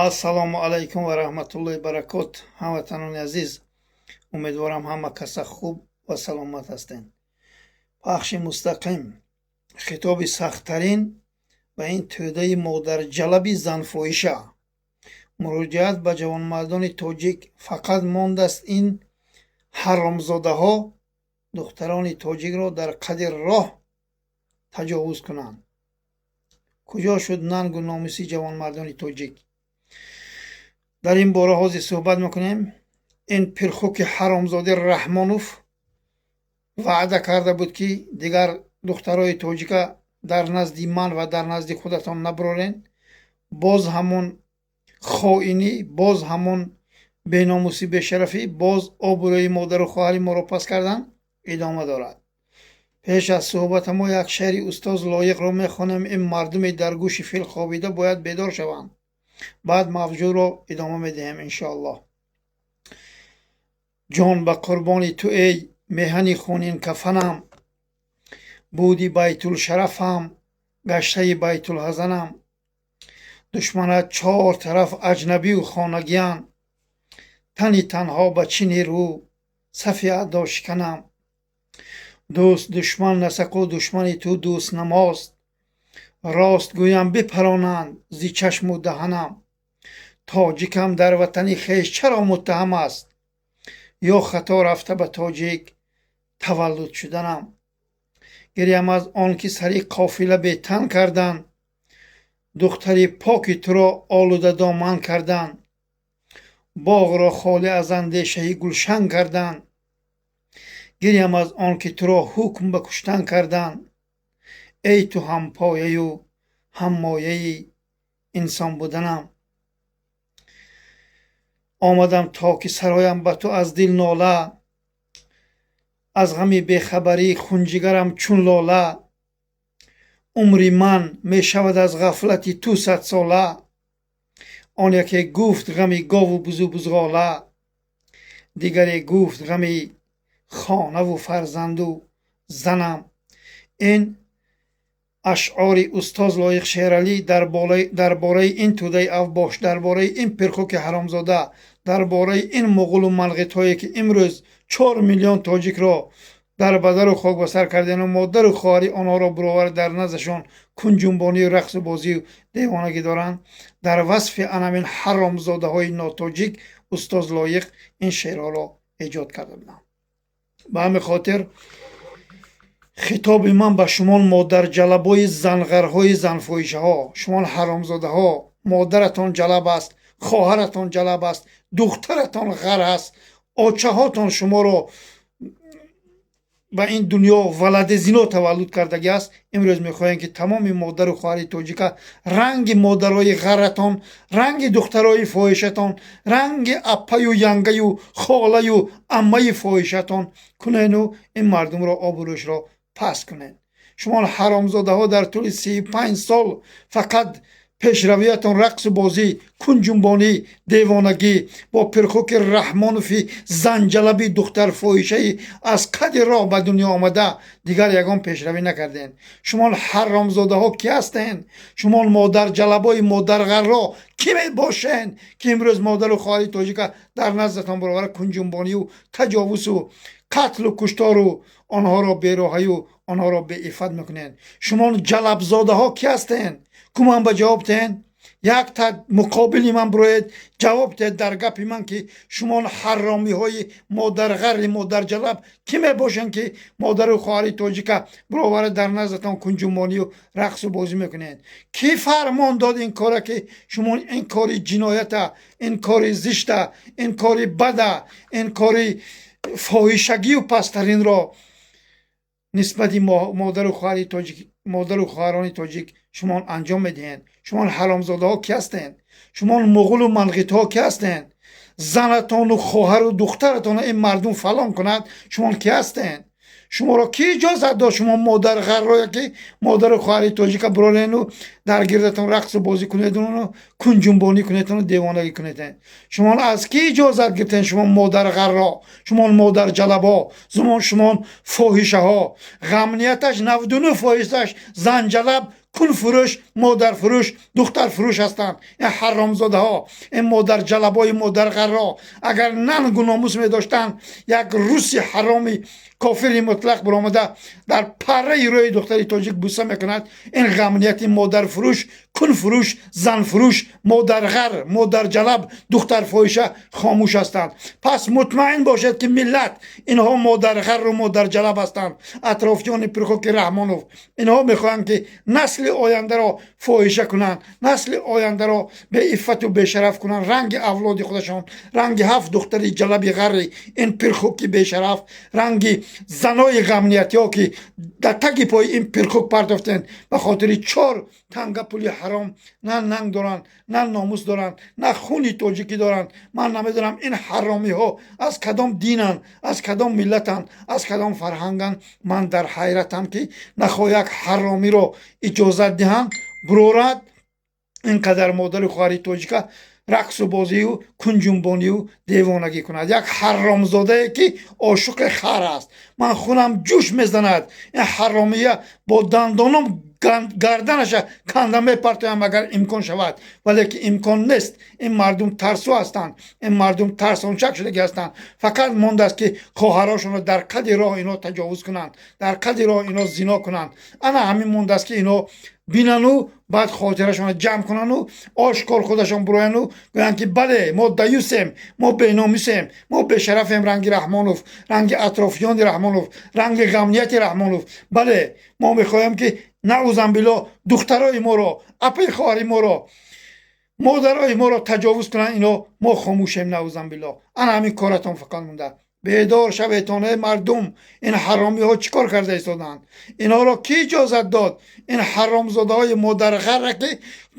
Ассалому алайкум ва раҳматуллоҳи баракот. Ҳамватанони азиз, умедворам, ҳама каса хуб ва саломат ҳастед. Пахши мустақим, хитоби сахттарин ба ин тӯдаи модарҷалаби занфоҳиша, муроҷиат ба ҷавонмардони тоҷик. Фақат мондааст, ин ҳаромзодаҳо духтарони тоҷикро дар қади роҳ таҷовуз кунанд. Куҷо шуд нангу номуси ҷавонмардони тоҷик? Дар ин бора ҳозир суҳбат мекунем. Ин пирхуки ҳаромзоди Раҳмонов ваъда карда буд, ки дигар духтарои тоҷика дар назди ман ва дар назди худатон наброрен. Боз ҳамон хоинӣ, боз ҳамон беномусӣ, бешарафӣ, боз обрӯи модару хоҳари моро паст кардан идома дорад. Пеш аз суҳбата мо як шеъри устоз Лоиқро мехонем. Ин мардуми дар гӯши фил хобида бояд бедор шаванд. Баъд мавзӯъро идома медиҳем, иншоаллоҳ. Ҷон ба қурбони ту, эй меҳани хунинкафанам, буди байтулшарафам, гаштаи байтулҳазанам. Душманат чор тараф аҷнабию хонагиянд, тани танҳо ба чӣ нерӯ сафи аъдо шиканам? Дӯст душман насақу душмани ту дӯст намост, рост гӯям, бипаронанд зи чашму даҳанам. Тоҷикам дар ватани хеш чаро муттаҳам аст, ё хато рафта ба тоҷик таваллуд шуданам? Гирям аз он ки сари қофила бетан кардан, духтари поки туро олудадоман кардан, боғро холӣ аз андешаи гулшан кардан. Гирям аз он ки туро ҳукм ба куштан кардан. Эй ту ҳампояю ҳаммояи инсон буданам, омадам то ки сароям ба ту аз дил нола. Аз ғами бехабарӣ хунҷигарам чун лола. Умри ман мешавад аз ғафлати ту садсола. Он яке гуфт ғами гову бузу бузғола, дигаре гуфт ғами хонаву фарзанду занам. Ин ашъори устоз Лоиқ Шералӣ дар бораи ин тӯдаи авбош, дар бораи ин пирхуки ҳаромзода, дар бораи ин муғулу манғитҳое, ки имрӯз 4 миллион тоҷикро дар бадару хок ба сар кардану модару хоҳари онҳоро буровар дар наздашон кунҷунбонию рақсу бозию девонагӣ доранд. Дар васфи анамин ҳаромзодаҳои нотоҷик устоз Лоиқ ин шеърҳоро эҷод карда буданд. Ба ҳамин хотир хитоби ман ба шумо, модарҷалабои занғарҳои занфоҳишаҳо, шумо ҳаромзодаҳо, модаратон ҷалаб аст, хоҳаратон ҷалаб аст, духтаратон ғар аст, очаҳотон шуморо ба ин дунё валади зино таваллуд кардагӣ аст. Имрӯз мехоҳем, ки тамоми модару хоҳари тоҷика ранги модарои ғарратон, ранги духтарои фоҳишатон, ранги аппаю янгаю холаю аммаи фоҳишатон кунену ин мардумро обрӯшро паст кунед. Шумо ҳаромзодаҳо дар тӯли 35 сол фақат пешравиятон рақсу бозӣ, кунҷунбонӣ, девонагӣ бо пирхуки Раҳмонови занҷалаби духтарфоҳишаи аз қади роҳ ба дунё омада, дигар ягон пешравӣ накардем. Шумо ҳаромзодаҳо кӣ ҳастен? Шумо модарҷалабои модарғарро кӣ мебошен, ки имрӯз модару хоҳари тоҷика дар наздатон баровара кунҷунбонию таҷовузу қатлу куштору онҳоро бероҳаю онҳоро беиффат мекунед? Шумо ҷалабзодаҳо кӣ ҳастен? Куман ба ҷавоб тиҳен. Якта муқобили ман бироед, ҷавоб диҳед дар гапи ман, ки шумо ҳаромиҳои модарғарри модарҷалаб кӣ мебошанд, ки модару хоҳари тоҷика бировара дар наздатон кунҷумонию рақсу бозӣ мекунед? Кӣ фармон дод ин кора, ки шумо ин кори ҷиноята, ин кори зишта, ин кори бада, ин кори фоҳишагию пасттаринро нисбати модару хоҳари тоҷик, модару хоҳарони тоҷик шумо анҷом медиҳед? Шумо ҳаромзодаҳо кӣ ҳастед? Шумо муғулу манғитҳо кӣ ҳастед? Занатону хоҳару духтаратонро ин мардум фалон кунад, шумо кӣ ҳастед? Шуморо кӣ иҷозат дод, шумо модарғаррое, ки модару хоҳари тоҷика бирорену дар гирдатон рақсу бозӣ кунедуну кунҷунбонӣ кунедуну девонагӣ кунед? Шумо аз кӣ иҷозат гирифтен, шумо модарғарро, шумо модарҷалабо, шумо фоҳишаҳо? Ғамнияташ 99 фоизаш занҷалаб. Кунфурӯш, модарфурӯш, духтарфурӯш ҳастанд ин ҳаромзодаҳо, ин модарҷалабои модарғарро. Агар нангу номус медоштанд, як руси ҳароми кофири мутлақ баромада дар парраи рӯи духтари тоҷик буса мекунад. Ин ғамнияти модарфурӯш, кунфурӯш, занфурӯш, модарғар, модарҷалаб, духтарфоҳиша хомӯш ҳастанд. Пас мутмаин бошед, ки миллат, инҳо модарғарру модарҷалаб ҳастанд, атрофиёни пирхуки Раҳмонов. Инҳо мехоҳанд, ки насли ояндаро фоҳиша кунанд, насли ояндаро беиффату бешараф кунанд, ранги авлоди худашон, ранги ҳафт духтари ҷалаби ғарри ин пирхуки бешараф, ранги занои ғамниятиҳо, ки дар таги пои ин пирхук партофтен ба хотири чор танга пули ҳаром. На нанг доранд, на номус доранд, на хуни тоҷикӣ доранд. Ман намедонам, ин ҳаромиҳо аз кадом динанд, аз кадом миллатанд, аз кадом фарҳанганд. Ман дар ҳайратам, ки нахоҳ як ҳаромиро иҷозат диҳанд бурорад, ин қадар модару хоҳари тоҷика рақсу бозию кунҷунбонию девонагӣ кунад. Як ҳаромзодае, ки ошуқи хар аст. Ман хунам ҷӯш мезанад. Ин ҳаромия бо дандоном гарданаша канда мепартоям, агар имкон шавад, вале ки имкон нест. Ин мардум тарсу ҳастанд, ин мардум тарсончак шудагӣ ҳастанд. Фақат мондааст, ки хоҳарошонро дар қади роҳ ино таҷовуз кунанд, дар қади роҳ ино зино кунанд. Ана ҳамин мондааст, ки ино бинану баъд хотирашонро ҷамъ кунану ошкор худашон бурояну гӯянд, ки бале, мо даюсем, мо беномусем, мо бешарафем, ранги Раҳмонов, ранги атрофиёни Раҳмонов, ранги ғамнияти Раҳмонов. Бале, мо мехоҳем, ки наъузамбилло духтарои моро, апаи хоҳари моро, модарои моро таҷовуз кунанд ино, мо хомӯшем. Наъузамбилло, ана ҳамин коратон фақат монда. Бедор шаведтон, эй мардум! Ин ҳаромиҳо чӣ кор карда истоданд? Инҳоро кӣ иҷозат дод? Ин ҳаромзодаҳои модарғарра, ки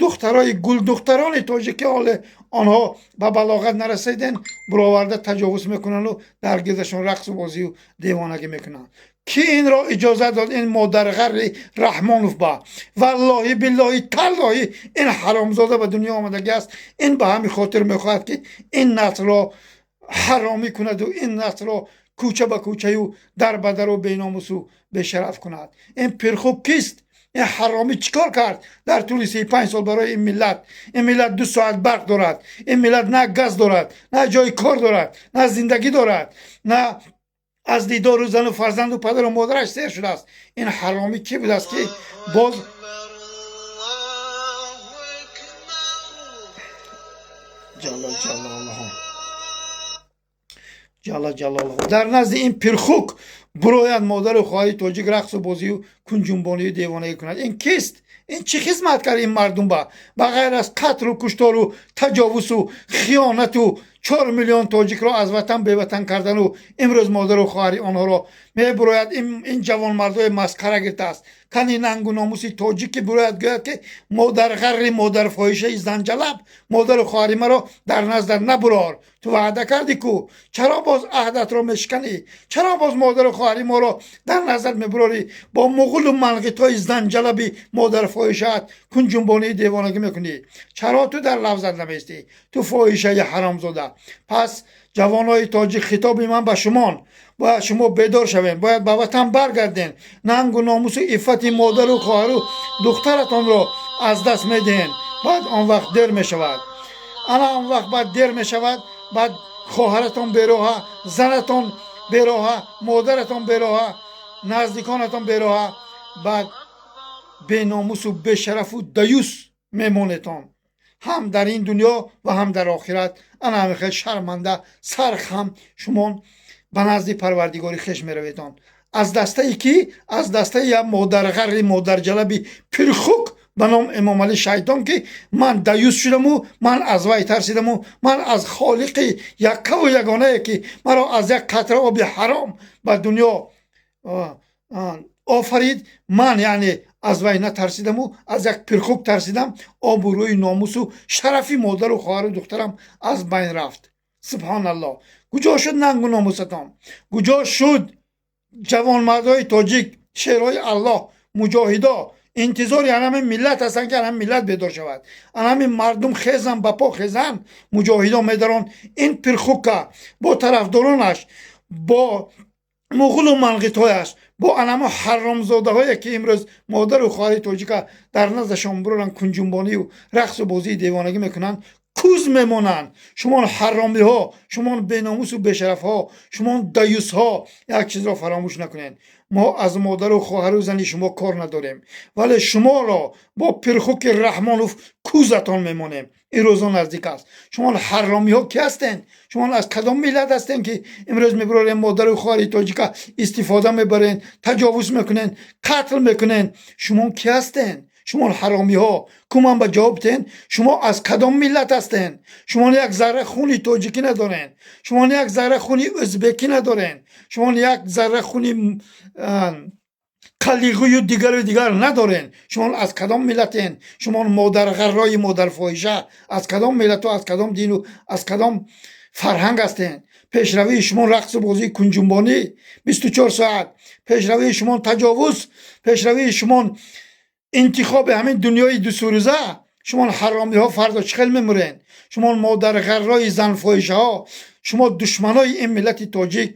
духтарои гулдухтарони тоҷикӣ, ҳоле онҳо ба балоғат нарасиден, буроварда таҷовуз мекунанду дар гирдашон рақсу бозию девонагӣ мекунанд. Кӣ инро иҷозат дод ин модарғарри Раҳмонов ба? Валлоҳи, биллоҳи, таллоҳи, ин ҳаромзода ба дунё омадагӣ аст. Ин ба ҳамин хотир мехоҳад, ки ин наслро ҳаромӣ кунаду ин наслро кӯча ба кӯчаю дар ба дару беномусу бешараф кунад. Ин пирхук кист? Ин ҳаромӣ чӣ кор кард дар тӯли 35 сол барои ин миллат? Ин миллат 2 соат барқ дорад. Ин миллат на газ дорад, на ҷои кор дорад, на зиндагӣ дорад, на аз дидору зану фарзанду падару модараш сер шудааст. Ин ҳаромӣ кӣ будааст, ки боз الله أكبر. Ҷалла ҷалолаҳу, ҷалла ҷалолаҳу. Дар назди ин пирхук бурояд, модару хоҳари тоҷик рақсу бозию кунҷунбонию девонагӣ кунад. Ин кист? Ин чӣ хизмат кард ин мардум ба ғайр аз қатлу куштору таҷовузу хиёнату 4 миллион тоҷикро аз ватан беватан кардану имрӯз модару хоҳари онҳоро мебурояд? Ин ҷавонмардои масхара гирифтааст. Кани нангу номуси тоҷикӣ бурояд, гӯяд, ки модарғарри, модарфоҳишаи занҷалаб, модару хоҳари маро дар наздар набурор. Ту ваъда кардӣ ку, чаро боз аҳдатро мешиканӣ? Чаро боз модару хоҳари моро дар назар мебурорӣ, бо муғулу манғитҳои занҷалаби модарфоҳишаат кунҷунбонии девонагӣ мекунӣ? Чаро ту дар лафзат намеистӣ, ту фоҳишаи ҳаромзода? Пас, ҷавонои тоҷик, хитоби ман ба шумон: бояд шумо бедор шавем, бояд ба ватан баргарден. Нангу номусу иффати модару хоҳару духтаратонро аз даст медиҳен. Баъд он вақт дер мешавад. Ана он вақт баъд дер мешавад. Баъд хоҳаратон бероҳа, занатон бероҳа, модаратон бероҳа, наздиконатон бероҳа. Баъд беномусу бешарафу даюс мемонетон ҳам дар ин дунё ва ҳам дар охират. Ана ҳамин хел шарманда, сархам шумон ба назди Парвардигори хеш мераветон. Аз дастаи кӣ? Аз дастаи як модарғарри модарҷалаби пирхук ба ном Эмомалӣ шайтон, ки ман даюс шудаму ман аз вай тарсидаму ман аз Холиқи яккаву ягонае, ки маро аз як қатра оби ҳаром ба дунё офарид, ман яъне аз вай натарсидаму аз як пирхук тарсидам. Обрӯи номусу шарафи модару хоҳару духтарам аз байн рафт. Субҳоналлоҳ! Куҷо шуд нангу номусатон? Куҷо шуд, ҷавонмардои тоҷик, шерҳои Аллоҳ, муҷоҳидо? Интизори анами миллат ҳастанд, ки анами миллат бедор шавад, анами мардум хезан, ба по хезан. Муҷоҳидон медарон. Ин пирхука бо тарафдоронаш, бо муғулу манғитҳояш. Бо анамо ҳаромзодаҳое, ки имрӯз модару хоҳари тоҷика дар наздашон буроранд, кунҷунбонию рақсу бозии девонагӣ мекунанд, куз мемонанд. Шумон ҳаромиҳо, шумон беномусу бешарафҳо, шумон даюсҳо, як чизро фаромӯш накунед: мо аз модару хоҳару зани шумо кор надорем, вале шуморо бо Пирхуки Раҳмонов кузатон мемонем. Ин рӯзо наздик аст. Шумо ҳаромиҳо ки ҳастен? Шумо аз кадом миллат ҳастен, ки имрӯз мебурорем, модару хоҳари тоҷика истифода мебарен, таҷовуз мекунен, қатл мекунен? Шумо ки ҳастен? Шумо ҳаромиҳо, куман ба ҷавоб тен, шумо аз кадом миллат ҳастен? Шумо як зарра хуни тоҷикӣ надорен, шумо як зарра хуни ӯзбекӣ надорен, шумо як зарра хуни қалиғую дигару дигар надорен. Шумо аз кадом миллатен? Шумо модарғаррои модарфоҳиша аз кадом миллату аз кадом дину аз кадом фарҳанг ҳастен? Пешравии шумо рақсу бозии кунҷунбонӣ 24 соат, пешравии шумо таҷовуз, пешравии шумо интихоби ҳамин дунёи дусурӯза. Шумо ҳаромиҳо, фардо чӣ хел мемурен? Шумо модарғаррои занфоҳишаҳо, шумо душманои ин миллати тоҷик,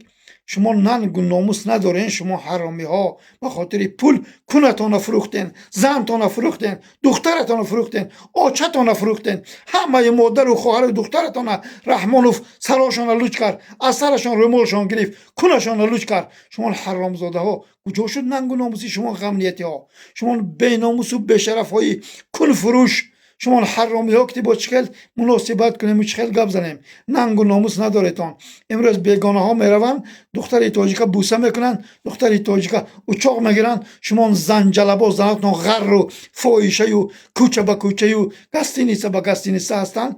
шумо нангу номус надорен. Шумо ҳаромиҳо ба хотири пул кунатонро фурӯхтен, зантонро фурӯхтен, духтаратонро фурӯхтен, очатонро фурӯхтен. Ҳамаи модару хоҳару духтаратона Раҳмонов сарошонро луч кард, аз сарашон рӯмолшон гирифт, кунашонро луч кард. Шумо ҳаромзодаҳо, куҷо шуд нангу номуси шумо, ғамниятиҳо? Шумо беномусу бешарафҳои кунфурӯш, шумо ҳаромиҳо, ки бо чӣ хел муносибат кунему, чӣ хел гап занем? Нангу номус надоретон. Имрӯз бегонаҳо мераванд, духтари тоҷика буса мекунанд, духтари тоҷика учоқ мегиранд. Шумо занҷалабо, занотон ғарру фоҳишаю кӯча ба кӯчаю гостиница ба гостиница ҳастанд.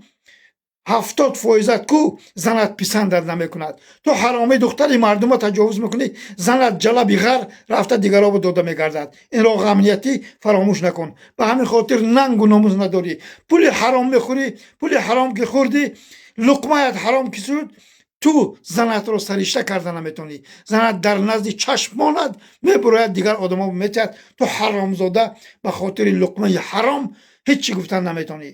70 фоизат ку занат писандат намекунад. Ту ҳаромӣ духтари мардума таҷовуз мекунӣ, занат ҷалаби ғар рафта дигаробо дода мегардад. Инро ғамниятӣ фаромӯш накун. Ба ҳамин хотир нангу номус надорӣ, пули ҳаром мехӯрӣ. Пули ҳаром ки хӯрдӣ, луқмаят ҳаром ки шуд, ту занатро саришта карда наметавонӣ. Занат дар назди чашмонат мебурояд, дигар одамо метиҳад. Ту ҳаромзода ба хотири луқмаи ҳаром ҳеҷ чӣ гуфтан наметавонӣ.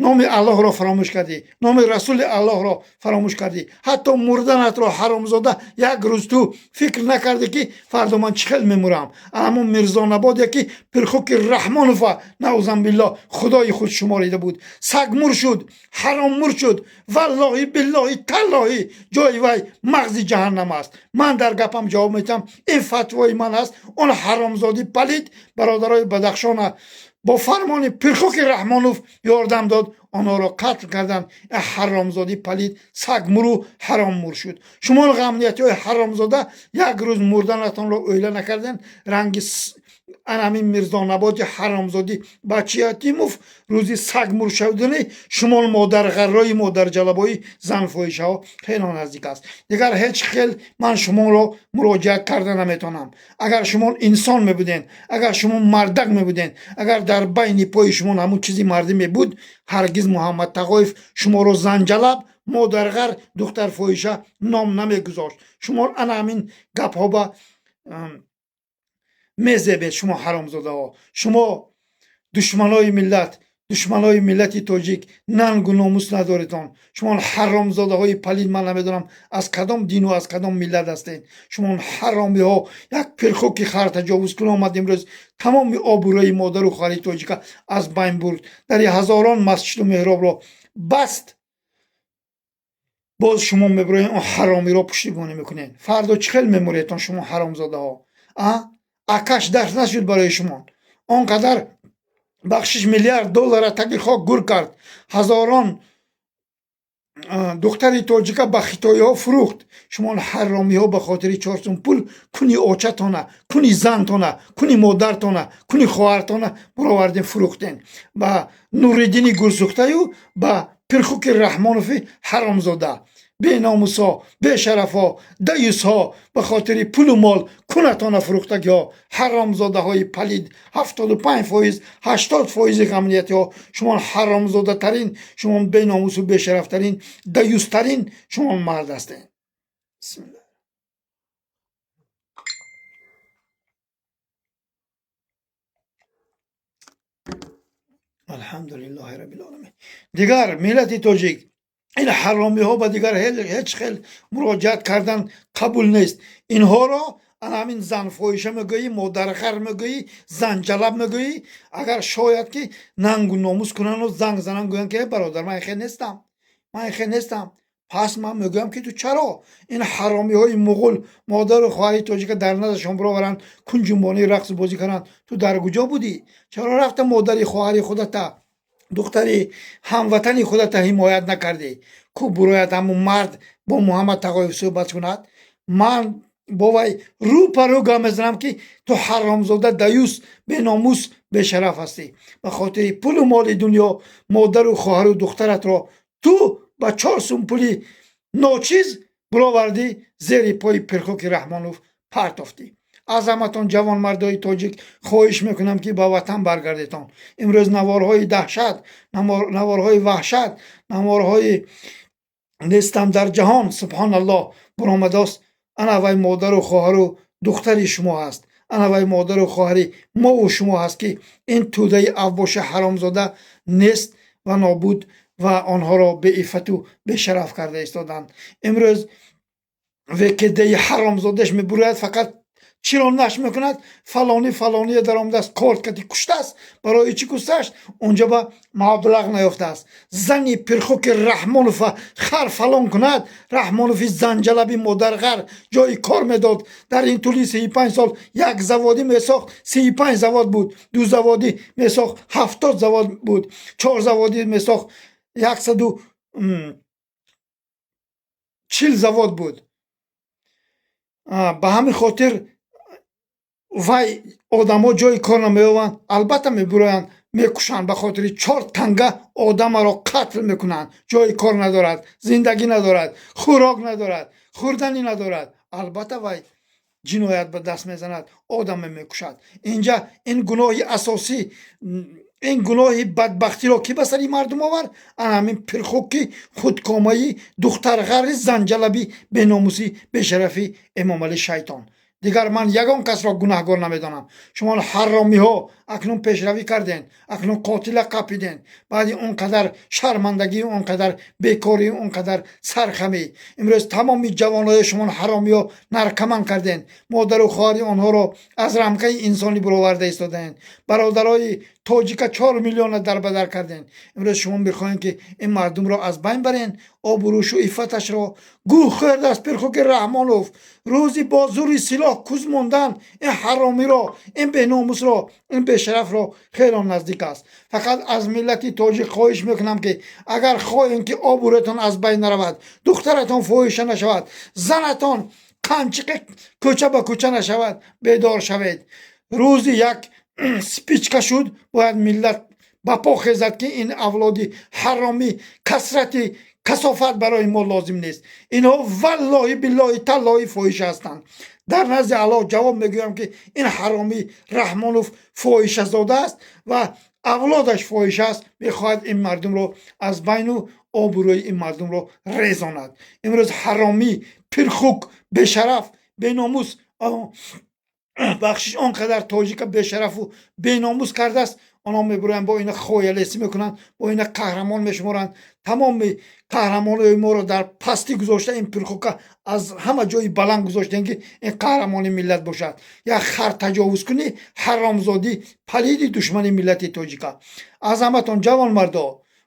Номи Аллоҳро фаромӯш кардӣ, номи Расули Аллоҳро фаромӯш кардӣ, ҳатто мурданатро, ҳаромзода, як рӯз ту фикр накардӣ, ки фардо ман чӣ хел мемурам. Ҳамон Мирзонабоде, ки Пирхуки Раҳмонова, наузан биллоҳ, худои худ шуморида буд, сагмур шуд, ҳароммур шуд. Валлоҳи, биллоҳи, таллоҳи, ҷои вай мағзи ҷаҳаннам аст. Ман дар гапам ҷавоб медиҳам, ин фатвои ман аст. Он ҳаромзодӣ палид бародарои Бадахшона бо фармони Пирхуки Раҳмонов ёрдам дод, онҳоро қатл карданд. Ҳаромзодӣ палид сагмуру ҳароммур шуд. Шумо ғамниятиҳои ҳаромзода як рӯз мурданатонро оила накарден. Ранги анамин Мирзонаботи ҳаромзодӣ бачи Ятимов рӯзи сагмур шудани шумо модарғаррои модарҷалабои занфоҳишаҳо хело наздик аст. Дигар ҳеҷ хел ман шуморо муроҷиат карда наметавонам. Агар шумо инсон мебуден, агар шумо мардак мебуден, агар дар байни пои шумо ҳамун чизи мардӣ мебуд, ҳаргиз Муҳаммад Тағоев шуморо занҷалаб, модарғар, духтарфоҳиша ном намегузошт. Шумо ана ҳамин гапҳо ба мезебед. Шумо ҳаромзодаҳо, шумо душманои миллат, душманои миллати тоҷик, нангу номус надоретон. Шумо ҳаромзодаҳои палид, ман намедонам, аз кадом дину аз кадом миллат ҳастед. Шумо ҳаромиҳо, як пирхуки хар таҷовузкун омад, имрӯз тамоми обрӯи модару хоҳари тоҷика аз байн бурд, дари ҳазорон масҷиду меҳробро баст. Боз шумо мебироед, он ҳаромиро пуштибонӣ мекунед. Фардо чӣ хел мемуредтон, шумо ҳаромзодаҳо? А акаш дарс нашуд барои шумо? Он қадар бахшиш миллиард доллара таги хок гур кард, ҳазорон духтари тоҷика ба хитоиҳо фурӯхт. Шумо ҳаромиҳо ба хотири 4 сум пул куни очатона, куни зантона, куни модартона, куни хоҳартона баровардем, фурӯхтен ба Нуриддини гурсӯхтаю ба Пирхуки Раҳмонови ҳаромзода. Беномусҳо, бешарафҳо, даюсҳо, ба хотири пулу мол кунатона фурӯхтагиҳо, ҳаромзодаҳои палид, 75%, 80 фоизи ғамниятиҳо шумо ҳаромзодатарин, шумо беномусу бешарафтарин, даюстарин шумо мард ҳастед. Бисмилла. Алҳамдулиллоҳи раббил оламин. Дигар миллати тоҷик, ин ҳаромиҳо ба дигар ҳеҷ хел муроҷиат кардан қабул нест. Инҳоро Ана ҳамин занфоҳиша мегӯӣ, модарғар мегӯӣ, занҷалаб мегӯӣ. Агар шояд ки нангу номус кунану занг занан, гӯянд ки: «Бародар, ман хел нестам, ман хел нестам». Пас ман мегӯям, ки ту чаро ин ҳаромиҳои муғул модару хоҳари тоҷика дар наздашон бироваранд, кунҷумбонии рақсу бозӣ кунанд? Ту дар куҷо будӣ? Чаро рафта модари хоҳари худата, духтари ҳамватани худата ҳимоят накардӣ? Ку бурояд ҳамун мард, бо Муҳаммад Тағоев суҳбат кунад. Ман бо вай рӯ па рӯ гап мезанам, ки ту ҳаромзода, даюс, беномус, бешараф ҳастӣ. Ба хотири пулу моли дунё модару хоҳару духтаратро ту ба 4 сум пули ночиз буровардӣ, зери пои пирхоки Раҳмонов партофтӣ. Аз ҳаматон, ҷавонмардои тоҷик, хоҳиш мекунам, ки ба ватан баргардетон. Имрӯз наворҳои даҳшат, наворҳои ваҳшат, наворҳои нестам дар ҷаҳон, субҳоналлоҳ, буромадост. Ана вай модару хоҳару духтари шумо ҳаст, ана вай модару хоҳари мову шумо ҳаст, ки ин тӯдаи авбоши ҳаромзода нест ва нобуд ва онҳоро беиффату бешараф карда истоданд. Имрӯз ВКДи ҳаромзодаш мебурояд, фақат чиро нашр мекунад? Фалонӣ фалония даромадааст, корткати куштааст. Барои чӣ куштааст? Унҷа ба маблағ наёфтааст. Зани пирхоки Раҳмонова хар фалон кунад. Раҳмонови занҷалаби модарғар ҷои кор медод. Дар ин тӯли 35 сол як заводӣ месохт, 35 завод буд, ду заводӣ месохт, 70 завод буд, чор заводӣ месохт, 140 завод буд. Ба ҳамин хотир вай одамо ҷои кор намеёбанд, албатта мебуроянд, мекушанд. Ба хотири чор танга одамаро қатл мекунанд. Ҷои кор надорад, зиндагӣ надорад, хӯрок надорад, хӯрданӣ надорад, албатта вай ҷиноят ба даст мезанад, одаме мекушад. Инҷа ин гуноҳи асосӣ, ин гуноҳи бадбахтиро кӣ ба сари мардум овард? Ана ҳамин пирхуки худкомаи духтарғарри занҷалаби беномусӣ, бешарафӣ Эмомалӣ шайтон. Дигар ман ягон касро гунаҳгор намедонам. Шумо ҳаромиҳо акнун пешравӣ карден, акнун қотила қапиден. Баъди он қадар шармандагӣ, он қадар бекорӣ, он қадар сархамӣ, имрӯз тамоми ҷавонои шумо ҳаромиҳо наркоман карден, модару хоҳари онҳоро аз рамкаи инсонӣ буроварда истодаен, бародарои тоҷика 4 миллиона дарбадар карден. Имрӯз шумо мехоҳем, ки ин мардумро аз байн барен, обрӯшу иффаташро гӯ хӯрдааст пирхуки Раҳмонов. Рӯзи бо зури силоҳ куз мондан ин ҳаромиро, ин беномусро, ин бешарафро хело наздик аст. Фақат аз миллати тоҷик хоҳиш мекунам, ки агар хоҳем, ки обрӯятон аз байн наравад, духтаратон фоҳиша нашавад, занатон қанчиқи кӯча ба кӯча нашавад, бедор шавед. Рӯзи як спичка шуд, бояд миллат ба по хезад, ки ин авлоди ҳаромӣ, касрати касофат барои мо лозим нест. Инҳо валлоҳи, биллоҳи, таллоҳи фоҳиша ҳастанд. Дар назди Аллоҳ ҷавоб мегӯям, ки ин ҳаромӣ Раҳмонов фоҳишазода аст ва авлодаш фоҳиша аст, мехоҳад ин мардумро аз байну обрӯи ин мардумро резонад. Имрӯз ҳаромӣ пирхук бешараф, беномус, бахшиш, он қадар тоҷика бешарафу беномус кардааст. Онҳо мебуроянд, бо ина хоялесӣ мекунанд, бо ина қаҳрамон мешуморанд. Тамоми қаҳрамонои моро дар пастӣ гузошта, ин пирхука аз ҳама ҷои баланд гузоштем, ки ин қаҳрамони миллат бошад. Як хар таҷовузкунӣ, ҳаромзодӣ, палиди душмани миллати тоҷика. Аз ҳаматон, ҷавонмардо,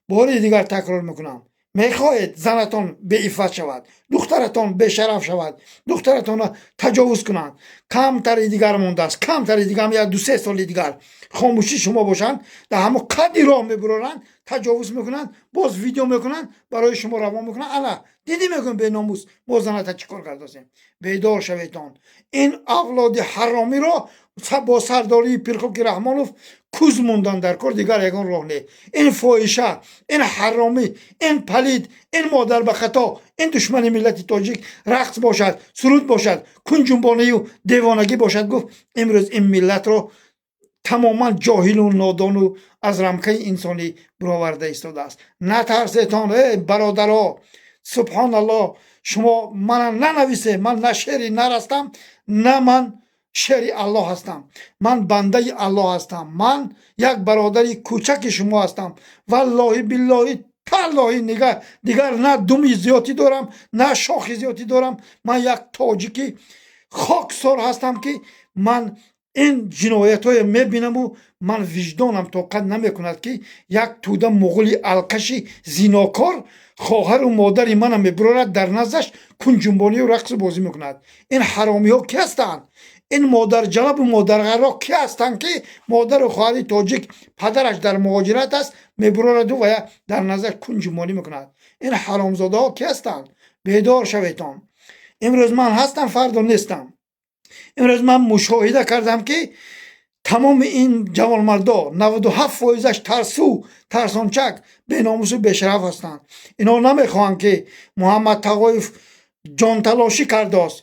бори дигар такрор мекунам: мехоҳед занатон беиффат шавад, духтаратон бешараф шавад, духтаратонро таҷовуз кунанд? Камтари дигар мондааст, камтари дигар, як ду-се соли дигар хомӯшӣ шумо бошанд, дар ҳамо қадди роҳ мебуроранд, таҷовуз мекунанд, боз видео мекунанд, барои шумо равон мекунанд. Ана дидӣ, мекун, беномус, мо заната чӣ кор кардосем? Бедор шаветон. Ин авлоди ҳаромиро бо сардории пирхоки Раҳмонов куз мондан дар кор, дигар ягон роҳ не. Ин фоҳиша, ин ҳаромӣ, ин палид, ин модар ба хато, ин душмани миллати тоҷик, рақс бошад, суруд бошад, кунҷунбонию девонагӣ бошад, гуфт, имрӯз ин миллатро тамоман ҷоҳилу нодону аз рамкаи инсонӣ буроварда истодааст. Натарсетон, э бародаро, субҳоналлоҳ. Шумо мана нанависе, ман на шери нар ҳастам, на ман шери Аллоҳ ҳастам. Ман бандаи Аллоҳ ҳастам, ман як бародари кӯчаки шумо ҳастам. Валлоҳи, биллоҳи, таллоҳи, дигар на думи зиёдӣ дорам, на шохи зиёдӣ дорам. Ман як тоҷики Хоксор ҳастам, ки ман ин ҷиноятҳое мебинаму ман виҷдонам тоқат намекунад, ки як тӯда муғули алкаши зинокор хоҳару модари мана мебурорад, дар наздаш кунҷунбонию рақсу бозӣ мекунад. Ин ҳаромиҳо ки ҳастанд? Ин модарҷалабу модарғарро ки ҳастанд, ки модару хоҳари тоҷик, падараш дар муҳоҷират аст, мебурораду ва дар наздаш кунҷунбонӣ мекунад? Ин ҳаромзодаҳо ки ҳастанд? Бедор шаветон. Имрӯз ман ҳастам, фардо нестам. Имрӯз ман мушоҳида кардам, ки тамоми ин ҷавонмардо 97 фоизаш тарсу, тарсончак, беномусу бешараф ҳастанд. Инҳо намехоҳанд, ки Муҳаммад Тағоев ҷонталошӣ кардааст,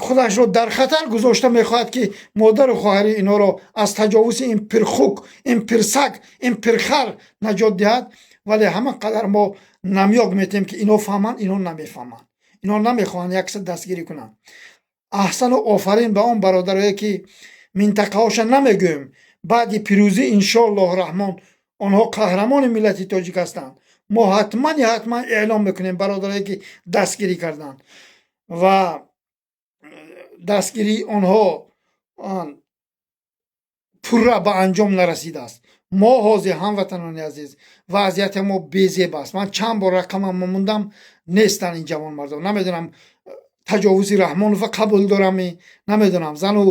худашро дар хатар гузошта, мехоҳад, ки модару хоҳари инҳоро аз таҷовузи ин пирхук, ин пирсаг, ин пирхар наҷот диҳад. Вале ҳама қадар мо намёк метиҳем, ки инҳо фаҳманд, инҳо намефаҳманд, инҳо намехоҳанд якса дастгирӣ кунанд. Аҳсану офарин ба он бародарое, ки минтақаҳоша намегӯем. Баъди пирӯзӣ, иншоаллоҳу раҳмон, онҳо қаҳрамони миллати тоҷик ҳастанд. Мо ҳатман ҳатман эълон мекунем бародарое, ки дастгирӣ карданд ва дастгирии онҳо пурра ба анҷом нарасидааст. Мо ҳозир, ҳамватанони азиз, вазъияти мо безеб аст. Ман чанд бор рақамам мондам, нестанд ин ҷавонмардон. Намедонам, таҷовузи Раҳмонова қабул дорами, намедонам, зану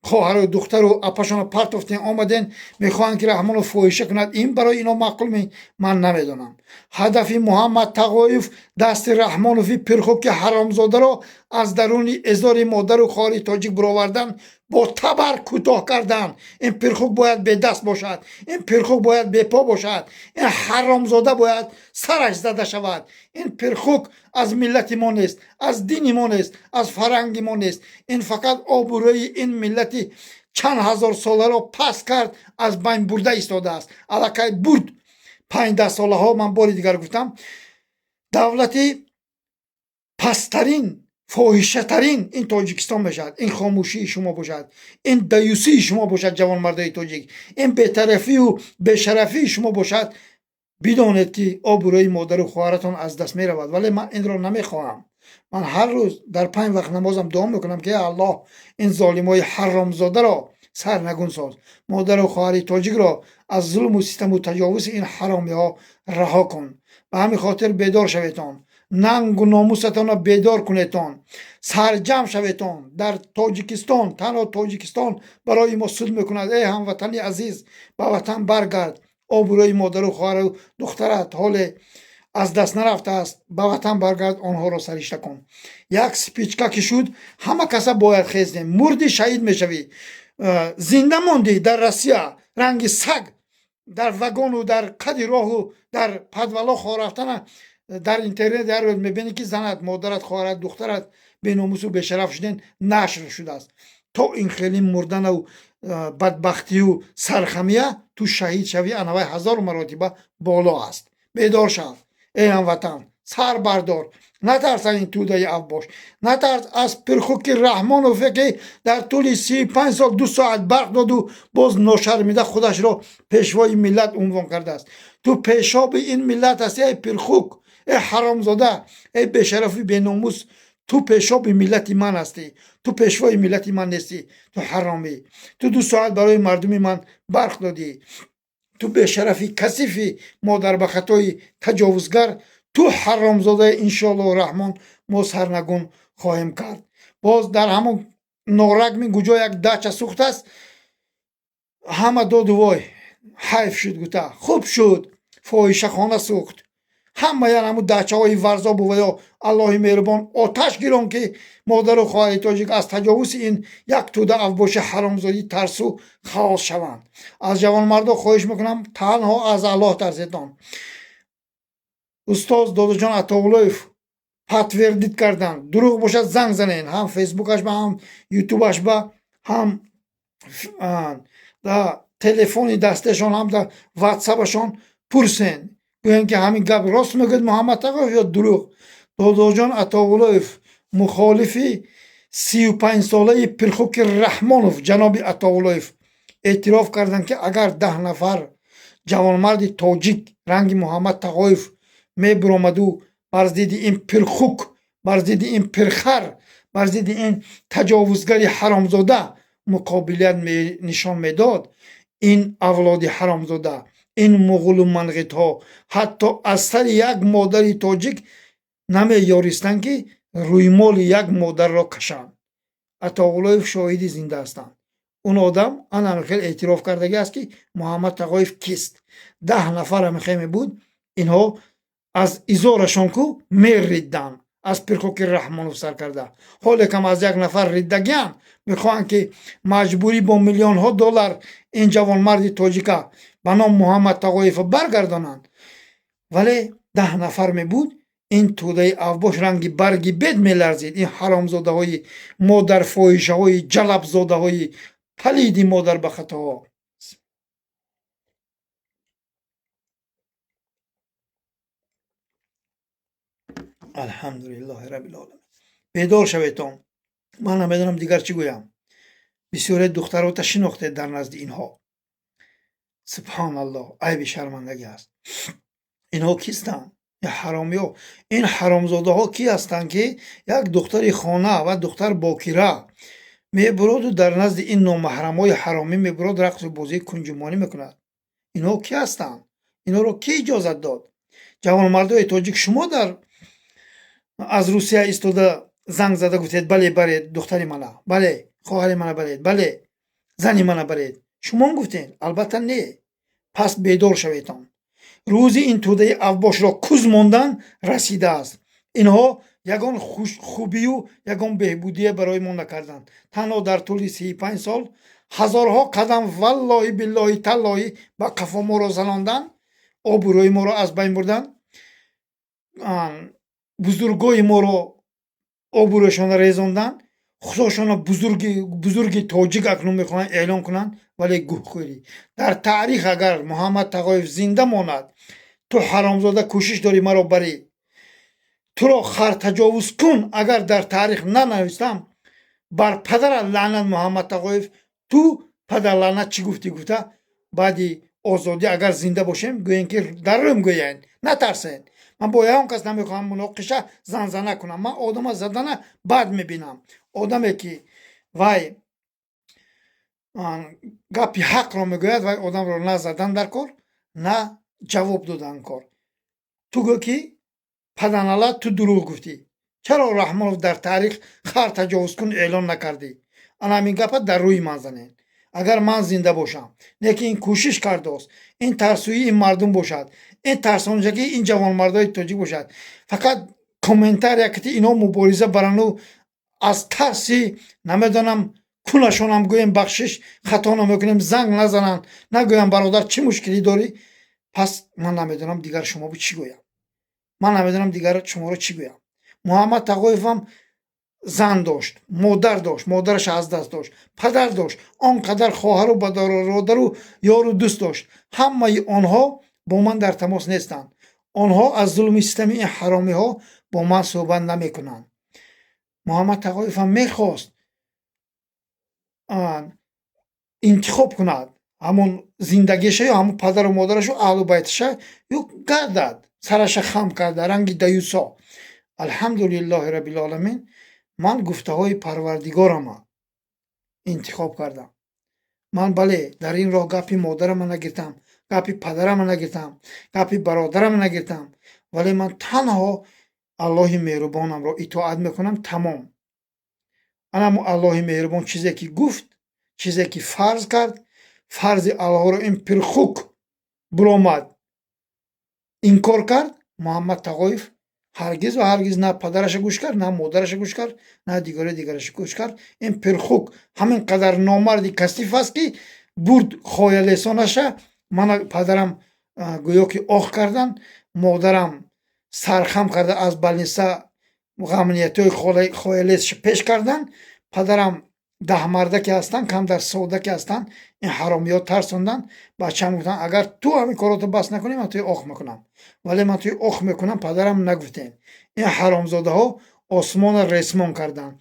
хоҳару духтару апашонро партофтем, омаден, мехоҳанд, ки Раҳмонов фоҳиша кунад. Ин барои ино маъқул ме? Ман намедонам. Ҳадафи Муҳаммад Тағоев дасти Раҳмонови пирхуки ҳаромзодаро аз даруни эзори модару хоҳари тоҷик буровардан, бо табар кӯтоҳ кардан. Ин пирхук бояд бедаст бошад, ин пирхук бояд бепо бошад, ин ҳаромзода бояд сараш зада шавад. Ин пирхук аз миллати мо нест, аз дини мо нест, аз фарҳанги мо нест. Ин фақат обрӯи ин миллати чанд ҳазорсоларо паст кард, аз байн бурда истодааст. Аллакай бурд 15 солаҳо. Ман бори дигар гуфтам, давлати пасттарин, фоҳишатарин ин Тоҷикистон мешавад. Ин хомӯшии шумо бошад, ин даюсии шумо бошад, ҷавонмардои тоҷик, ин бетарафию бешарафии шумо бошад, бидонед, ки обрӯи модару хоҳаратон аз даст меравад. Вале ман инро намехоҳам. Ман ҳар рӯз дар панҷ вақт намозам дуо мекунам, ки Аллоҳ, ин золимои ҳаромзодаро сарнагун соз, модару хоҳари тоҷикро аз зулму систаму таҷовузи ин ҳаромиҳо раҳо кун. Ба ҳамин хотир бедор шаветон, нангу номусатонро бедор кунетон, сарҷамъ шаветон. Дар Тоҷикистон, танҳо Тоҷикистон барои мо суд мекунад. Эй ҳамватани азиз, ба ватан баргард. Обрӯи модару хоҳару духтарат ҳоле аз даст нарафтааст. Ба ватан баргард, онҳоро саришта кун. Як спичка ки шуд, ҳама каса бояд хездем. Мурдӣ, шаҳид мешавӣ. Зинда мондӣ, дар Россия ранги саг дар вагону дар қади роҳу дар подвало хор рафтана дар интернет ҳар рӯз мебинӣ, ки занат, модарат, хоҳарат, духтарат беномусу бешараф шуден, нашр шудааст. То ин хеле мурданау бадбахтию сархамия, ту шаҳид шавӣ, анавай ҳазору маротиба боло аст. Бедор шав, эй ҳамватан, сар бардор, натарс аз ин тӯдаи авбош, натарс аз пирхуки Раҳмонове, ки дар тӯли 35 сол 2 соат барқ доду боз ношармида худашро пешвои миллат унвон кардааст. Ту пешоби ин миллат ҳастӣ, эй пирхук, эй ҳаромзода, эй бешарафи беномус. Ту пешоби миллати ман ҳастӣ, ту пешвои миллати ман нестӣ. Ту ҳаромӣ, ту 2 соат барои мардуми ман барқ додӣ. Ту бешарафи касифи модарбахатои таҷовузгар, ту ҳаромзодаи, иншоаллоҳу раҳмон, мо сарнагун хоҳем кард. Боз дар ҳамон Норакми куҷо як дача сӯхтааст, ҳама доду вой, ҳайф шуд гуфта, хуб шуд, фоҳишахона сӯхт. Ҳамаян ҳамун дачаҳои Варзобу ва ё Аллоҳи меҳрубон оташ гирон, ки модару хоҳари тоҷик аз таҷовузи ин як тӯда авбоши ҳаромзодӣ тарсу халос шаванд. Аз ҷавонмардо хоҳиш мекунам, танҳо аз Аллоҳ тарсетон. Устоз Додоҷон Атоуллоев подтвердить карданд. Дурӯғ бошад, занг занен, ҳам Фейсбукаш ба, ҳам Ютубаш ба, ҳам телефони дасташон, ҳам дар Ватсапашон пурсен, гӯянд, ки ҳамин гап рост мегӯяд Муҳаммад Тағоев ё дурӯғ. Додоҷон Атоуллоев, мухолифи 35-солаи пирхуки Раҳмонов, ҷаноби Атоуллоев эътироф карданд, ки агар 10 нафар ҷавонмарди тоҷик ранги Муҳаммад Тағоев мебуромаду бар зидди ин пирхук, бар зидди ин пирхар, бар зидди ин Бар зидди ин таҷовузгари ҳаромзода муқобилият нишон медод, ин авлоди ҳаромзода, ин муғулу манғитҳо ҳатто аз сари як модари тоҷик намеёристанд, ки рӯймоли як модарро кашанд. Атоғулоев шоҳиди зинда ҳастанд. Он одам ана хел эътироф кардагӣ аст, ки Муҳаммад Тағоев кист. 10 нафар ҳамихе мебуд, инҳо аз изорашон ку меридданд, аз Пирхоки Раҳмонов сар карда. Ҳоле кам аз як нафар риддагианд, мехоҳанд, ки маҷбурӣ бо миллионҳо доллар ин ҷавонмарди тоҷика ба ном Муҳаммад Тағоева баргардонанд. Вале 10 нафар мебуд, ин тӯдаи авбош ранги барги бед меларзид. Ин ҳаромзодаҳои модарфоҳишаҳои ҷалабзодаҳои палиди модарбахатаҳо. Алҳамдулиллоҳи раббил оламин. Бедор шаветон. Ман намедонам дигар чӣ гӯям. Бисёре духтарота шинохтед дар назди инҳо. Субҳоналлоҳ, айби шармандагӣ аст. Инҳо кистанд? Ҳаромиё. Ин ҳаромзодаҳо ки ҳастанд, ки як духтари хона ва духтар бокира мебуроду дар назди ин номаҳрамҳои ҳаромӣ мебурод, рақсу бозии кунҷумонӣ мекунад? Инҳо ки ҳастанд? Инҳоро кӣ иҷозат дод? Ҷавонмардои тоҷик, шумо дар аз Русия истода занг зада гуфтед: бале, баред духтари мана, бале, хоҳари мана баред, бале, зани мана баред. Шумон гуфтед? Албатта не. Пас бедор шаветон. Рӯзи ин тӯдаи авбошро куз мондан расидааст. Инҳо ягон хубию ягон беҳбудие барои мо накарданд. Танҳо дар тӯли 35 сол ҳазорҳо қадам, валлоҳи, биллоҳи, таллоҳи, ба қафо моро занондан, обрӯи моро аз байн бурдан, бузургои моро обрӯяшонро резондан, худошонро бузурги тоҷик акнун мехоҳанд эълон кунанд, вале гӯҳхӯрӣ. Дар таърих агар Муҳаммад Тағоев зинда монад, ту ҳаромзода кӯшиш дорӣ маро барӣ, туро хартаҷовуз кун, агар дар таърих нанависам, бар падарат лаънат. Муҳаммад Тағоев, ту падар лаънат, чӣ гуфтӣ? Гуфта баъди озодӣ агар зинда бошем, гӯем ки дар рӯм гӯянд, натарсед. Ман бо ягон кас намехоҳам муноқиша, занзана кунам. Ман одама задана бад мебинам. Одаме ки вай гапи ҳақро мегӯяд, вай одамро на задан дар кор, на ҷавоб додан кор. Ту гӯ ки паданалат, ту дурӯғ гуфтӣ. Чаро Раҳмонов дар таърих хар таҷовузкун эълон накардӣ? Ана ҳамин гапа дар рӯи ман занед, агар ман зинда бошам. Не ки ин кӯшиш кардааст, ин тарсӯии ин мардум бошад, ин тарсонҷагии ин ҷавонмардои тоҷик бошад. Фақат комментария кити инҳо мубориза барану аз тарси намедонам кунашонам гӯем бахшиш, хато намекунем, занг назананд, нагӯям бародар, чӣ мушкилӣ дорӣ? Пас ман намедонам дигар шумо чӣ гӯям. Ман намедонам дигар шуморо чӣ гӯям. Муҳаммад Тағоевам зан дошт, модар дошт, модараш аз даст дошт, падар дошт, он қадар хоҳару бародару ёру дӯст дошт. Ҳамаи онҳо бо ман дар тамос нестанд. Онҳо аз зулми системи ин ҳаромиҳо бо ман суҳбат намекунанд. Муҳаммад Тағоевам мехост интихоб кунад ҳамон зиндагиша ё ҳамон падару модарашу аҳлу байташа, ё гардад сараша хам карда ранги даюсо. Алҳамдулиллоҳи раббил оламин, ман гуфтаҳои Парвардигорама интихоб кардам. Ман бале, дар ин роҳ гапи модарама нагиртам, гапи падарама нагиртам, гапи бародарама нагиртам, вале ман танҳо Аллоҳи меҳрубонамро итоат мекунам, тамом. Анамо Аллоҳи меҳрубон чизе ки гуфт, чизе ки фарз кард, фарзи Аллоҳро ин пирхук буромад, инкор кард. Муҳаммад Тағоев ҳаргиз ва ҳаргиз на падараша гӯш кард, на модараша гӯш кард, на дигари дигараша гӯш кард. Ин пирхук ҳамин қадар номарди касиф аст, ки бурд хоялесонаша. Мана падарам гӯё ки оҳ кардан, модарам сархам карда аз балниса ғамниятҳои хоялесша пеш кардан. Падарам даҳмарда ки ҳастанд, камдар сода ки ҳастанд, ин ҳаромиёт тарсонданд. Бачаам гуфтанд: агар ту ҳамин корото бас накунӣ, ман туи ох мекунам. Вале ман туи ох мекунам, падарам нагуфтем. Ин ҳаромзодаҳо осмонро ресмон карданд.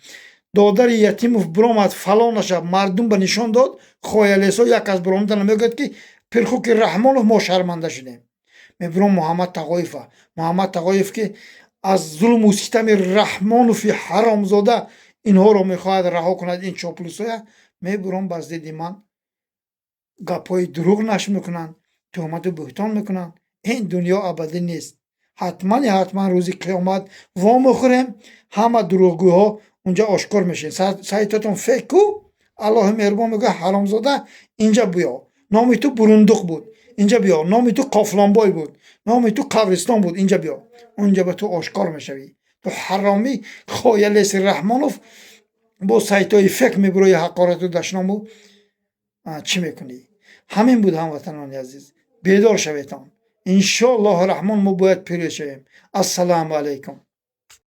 Додари Ятимов биромад, фалонаша мардум ба нишон дод. Хоялесо як аз биромада намегӯяд, ки Пирхуки Раҳмонов, мо шарманда шудем. Мебиром Муҳаммад Тағоева, Муҳаммад Тағоев, ки аз зулму ситами Раҳмонови ҳаромзода Инҳоро мехоҳад раҳо кунад, ин чоплусоя мебурон бар зидди ман гапҳои дурӯғ нашр мекунанд, туҳмату буҳтон мекунанд. Ин дунё абадӣ нест. Ҳатман ҳатман рӯзи қиёмат вомехӯрем, ҳама дурӯғгӯҳо унҷа ошкор мешаванд. Сайтотон фейк ку, Аллоҳи меҳрубон мегӯяд: ҳаромзода, инҷа биё, номи ту Бурундуқ буд, инҷа биё, номи ту Қофлонбой буд, номи ту Қабристон буд, инҷа биё, унҷа ба ту ошкор мешавӣ. Ту ҳаромӣ Хоялеси Раҳмонов бо сайтҳои фейк мебурои, ҳақорату дашному чӣ мекунӣ? Ҳамин буд, ҳамватанони азиз, бедор шаветон. Иншоаллоҳу раҳмон, мо бояд пирӯз шавем. Ассалому алайкум.